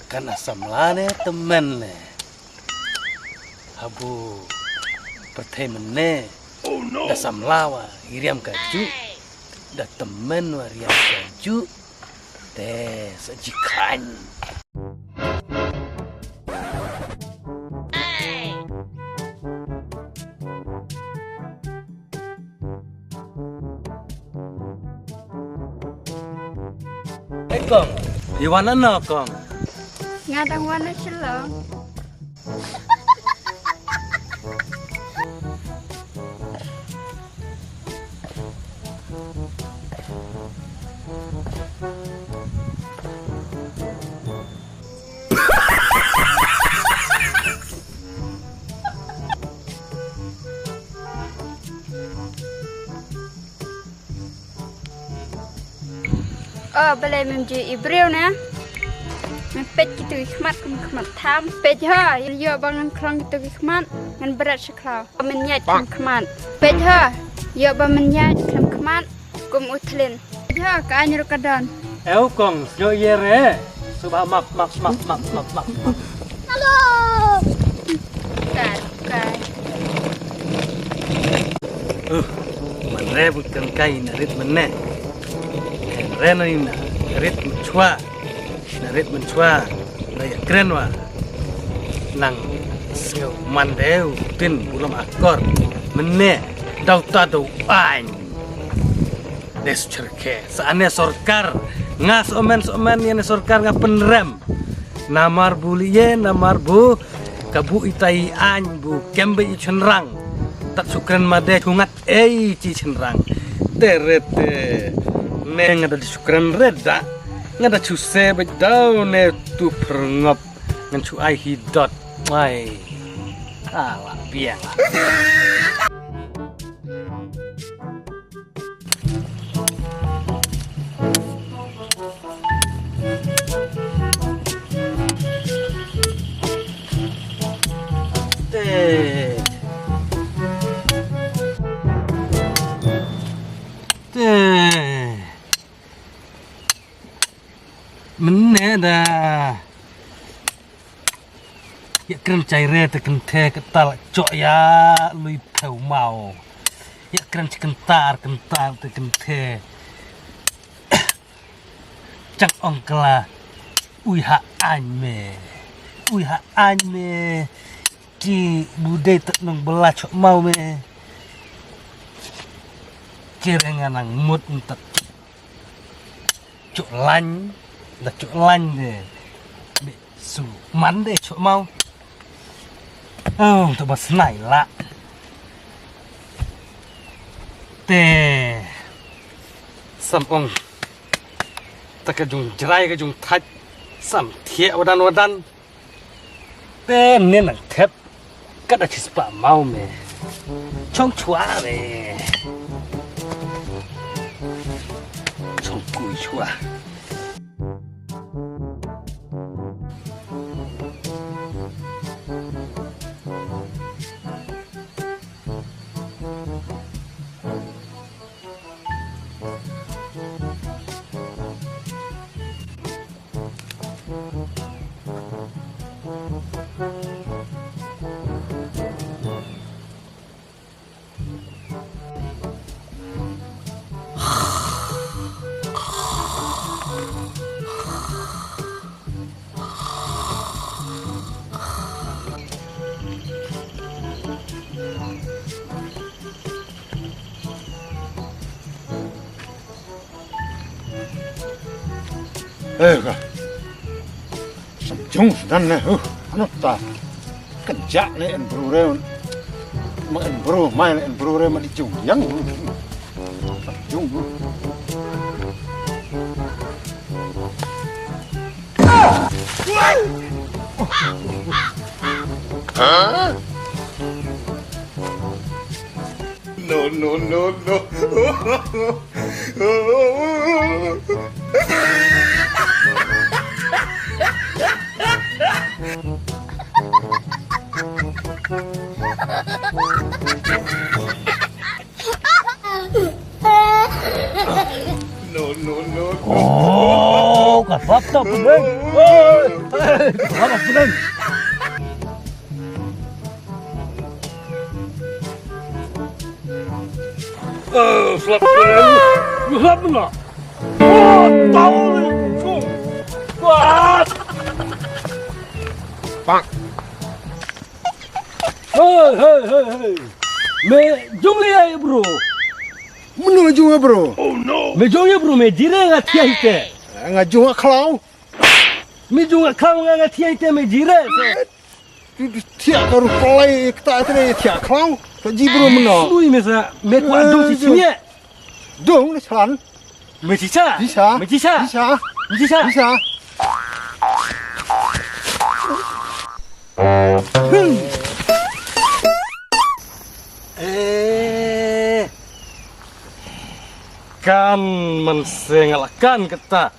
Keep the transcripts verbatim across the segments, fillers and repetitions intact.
Kan da samla ne tymmen ne. Habu pyrthei mynne da samla wa iriam ka ju, da tymmen wa riam ka ju. Te sa ji khan. Hey kong, i wan ano kong? Nga dang wan na Shillong. O balei mem ju i briew na? Mem peit kitu ki khmat kum khmat tham. Peit ha, ïoh ba ngan khlong kitu ki khmat, ngan bret sha khlaw. Ba men ïaid khlem khmat. Peit ha, ïoh ba men ïaid khlem khmat kum u thlin. Peit ha, ka aiñ ruh ka don. Ew kong, sngewbha ïa re. Sngewbha map map map map map map. Hello. Kai, kai. Uh, man re bud kan kai na rit man ne. Kan re na ina rit mchwa. Na rit mynchwa na ïa kren wa nang sngew man de u tin bulam akor mene dau ta dau ain. Des cherke sa ane sorkar nga somen somen ïa ne sorkar nga penrem. Namar bu liye namar bu kabu itai ain bu kembe i chenrang. Tat sukren made chungat ei chi chenrang. Te rete ne nga da sukren reda. Nga da chuse bad dau ne tu perngop ngan chu ai hi dot. Ai. Ala biang. Te. Te. Mynne da ïa kren chai re te kenthe ka tal chok ïa lui phew mau. Ïa kren chi kyntar kyntar te kenthe chang ong kala ui ha ain me ui ha ain me. Ki bu dei te nong bela chok mau me. Ki re nga nang mut ntat. Chok lain da chok lain de be su man de chok mau. Oh to ba snai la te sam ong ta ka jung jrai ka jung thach sam thiah wadan wadan. Te ne nang thep ka da chi spah mau me. Chong chua me. Chong kui chua. Eh ka. Jung sudan ne. Uh, ano ta. Kan jak ne en bru re. Ma en bru mai ne en bru re ma di jung. Yang. Jung. Huh? No, no, no, no. No, no, no, no. Oh, ka pap ta pudeng. Oi, Slap, slap, slap. Slap, slap. Oh, tahu ni. Wah. Pak. Hei, hei, hei, hei. Me jong le ya, bro. Mano jong, bro? Me jong ya, bro, me jire nga thiah ite. Nga jong khlaw. Me jong khlaw nga nga thiah ite me jire. Thiah ka ruh palai kata te thiah khlaw. Ka ji bro mano. Lui me sa, me kwa dong si sini. Dong ni san. Me sisa. Sisa. Me sisa. Sisa. Me sisa. Sisa. Eh. Kan man se nga la kan kata.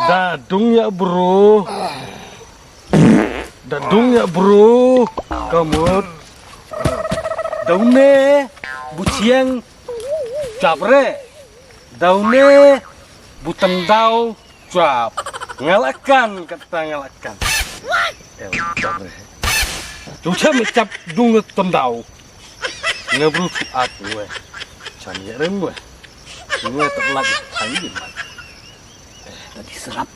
Da dung ya bro. Da dung ya bro. Kamut. Da une bu chiang chap re. Da une bu tendau chap. Nga la kan kata nga la kan. Eh, chap re. Tu chap me chap dung tendau. Nga bru chu at we. Chan ye rem we. Nga tak lak thai ye mat. Eh, tadi serap.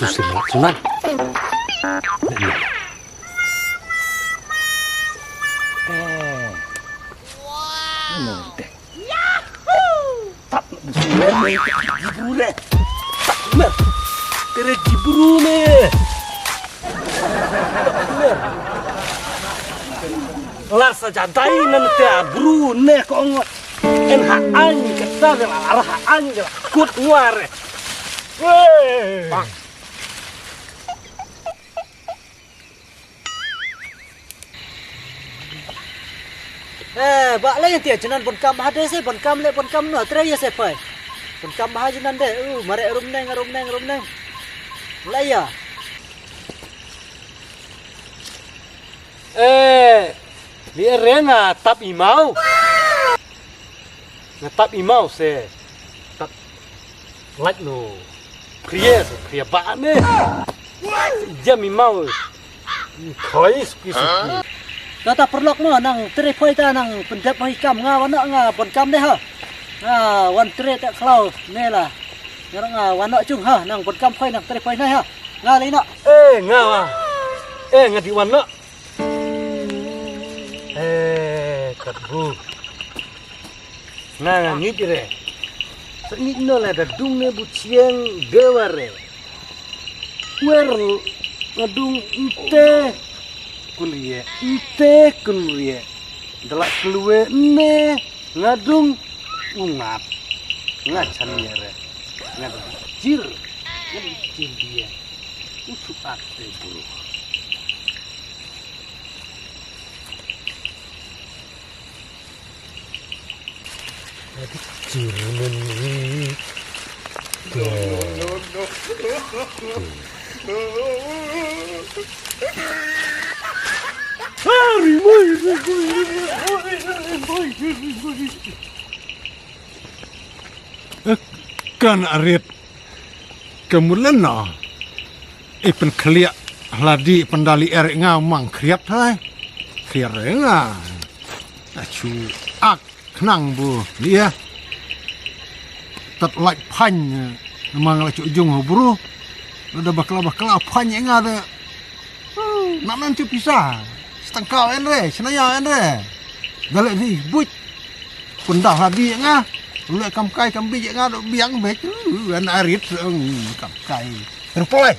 Susi mat sunan. Eh. Ini deh. Tap, jibru re. Tap, mer. Tere jibru me. Lar sa jadai nan te bru ne kong. En ha an kata de la ha an de la kut nguar. Weh. Eh, ba le ti janan bon kam ha de se bon kam le bon kam no tre ye se pai. Bon kam ha janan de, u mare rum neng rum neng rum neng. La ya. Eh, li re nga tap i mau. Nga tap i mau se. Tap lait no. Pria se pria ba ne. Jam i mau. Khoi suki suki. Kata perlok mo nang tre phoi ta nang pendep hoi kam nga wana nga pon kam deh ha. Nga wan tre ta klau ne la. Nga nga wana chung ha nang pon kam phoi nang tre phoi nai ha. Nga le no. Eh nga wa. Eh nga di wana. Eh, kat bu. Nga nga ngit re. Sengit no la da dung ne bu chieng de wa re. Wer nga dung inte kun rie, inte kun rie. Dala kelue ne nga dung ungat. Nga chan ye re. Nga dung jir. Nga dung jir dia. Utu ate buru. Kan arit. Kemulen no. I pen khliak hladi pen dali er nga mang khriat hai. Khriat nga. Achu ak khnang bu. Lia. Tat lait phan. Mang la chu jung ho bru. Lada bakla bakla phan nga de. Nak nan chu pisa. Setengkau en re, senaya en re. Dalek di buit. Pun dah lagi nga. Lek kam kai kam bi nga dok biang bek. An arit kam kai. Reply.